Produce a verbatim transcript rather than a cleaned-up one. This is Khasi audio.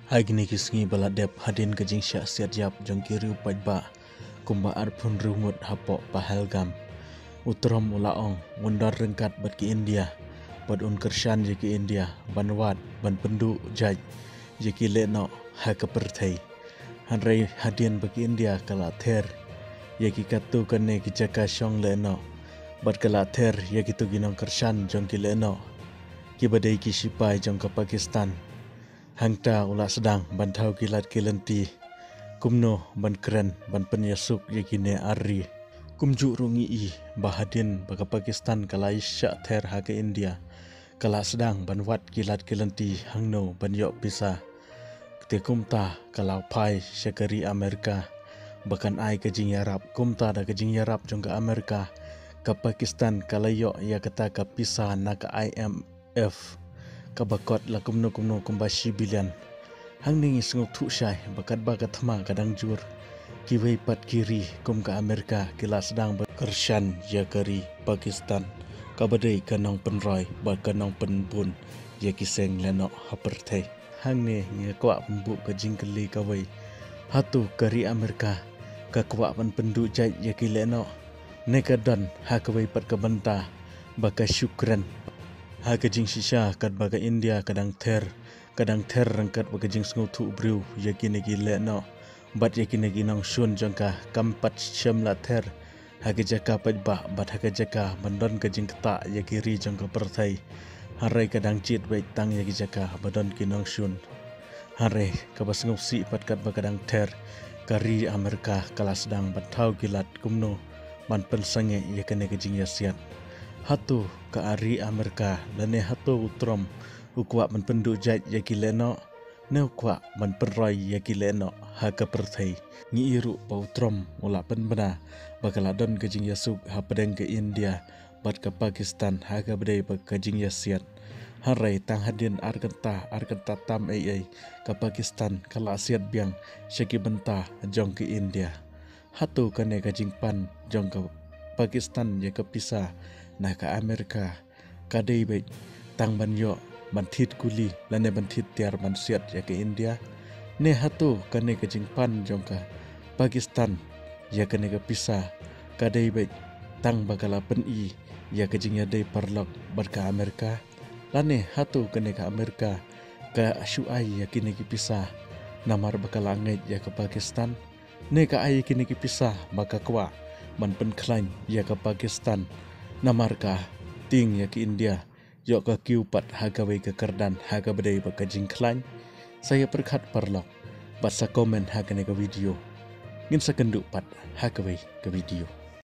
Ha kine ki sngi ba la dep hadien ka jingshah siat ïap jong ki riew paidbah kumba arphew hynriew ngut hapoh Pahalgam, u Trump u la ong un don ryngkat bad ki India bad un kyrshan ïa ki India ban wad ban pynduh jait ïa ki lehnoh ha ka pyrthei. Hynrei hadien ba ki India ka la ther ïa ki katto katne ki jaka shong lehnoh bad ka la ther ïa kito ki nongkyrshan jong ki lehnoh kiba dei ki shipai jong ka Pakistan, hangta u la sdang ban thaw ki lad ki lynti kumno ban kren ban pynïasuk ïa kine ar ri. Kumjuh ruh ngi i ba hadien ba ka Pakistan ka la shah ther ha ka India, ka la sdang ban wad ki lad ki lynti hangno ban ïoh pisa. Te kumta ka la phai sha ka ri Amerika ba kan ai ka jingïarap. Kumta da ka jingïarap jong ka Amerika, ka Pakistan ka la ïoh ïa kata ka pisa na ka I M F kaba kot la kumno kumno kumba shi billion. Hangne ngi sngewthuh shai ba katba ka thma ka dang jur, kiwei pat ki ri kum ka Amerika ki la sdang ban kyrshan ïa ka ri Pakistan kaba dei ka nongpynroi bad ka nongpynbun ïa ki seng lehnoh ha pyrthei. Hangne ngi kwah ban buh ka jingkylli kawei, hato ka ri Amerika ka kwah ban pynduh jait ïa ki lehnoh, ne ka don ha kawei pat ka bynta ba ka shu kren? Ha ka jingshisha katba ka India ka dang ther, ka dang ther ryngkat bad ka jingsngewthuh briew ïa kine ki lehnoh bad ïa kine ki nongshun jong ka, kam pat shym la ther ha ka jaka paidbah bad ha ka jaka ban don ka jingktah ïa ki ri jong ka pyrthei. Hynrei ka dang jied beit tang ïa ki jaka ba don ki nongshun. Hynrei kaba sngewsih pat katba ka dang ther, ka ri Amerika ka la sdang ban thaw ki lad kumno ban pynsangeh ïa kane ka jingïasiat. Hato ka ri Amerika lane hato u Trump u kwah ban pynduh jait ïa ki lehnoh, ne u kwah ban pynroi ïa ki lehnoh ha ka pyrthei? Ngi i ruh ba u Trump u la pynbna ba ka la don ka jingïasuk hapdeng ka India bad ka Pakistan ha kaba dei bad ka jingïasiat. Hynrei tang hadien ar kynta, ar kynta tam ei ei, ka Pakistan ka la siat biang sha ki bynta jong ka India. Hato kane ka jingpan jong ka Pakistan ïa ka pisa na ka Amerika ka dei beit tang ban ïoh ban thied kuli lane ban thied tiar ban siat ïa ka India? Ne hato kane ka jingpan jong ka Pakistan ïa kane ka pisa ka dei beit tang ba ka la pyni ïa ka jingïadei paralok bad ka Amerika? Lane hato kane ka Amerika ka shu ai ïa kine ki pisa namar ba ka la ngeit ïa ka Pakistan? Ne ka ai ïa kine ki pisa ba ka kwah ban pynkhlaiñ ïa ka Pakistan, namar ka tieng ïa ka India ïoh ka kiew pat ha kawei ka kyrdan ha kaba dei bad ka jingkhlaiñ? Sa ïa pyrkhat paralok bad sa comment ha kane ka video. Ngin sa kynduh pat ha kawei ka video.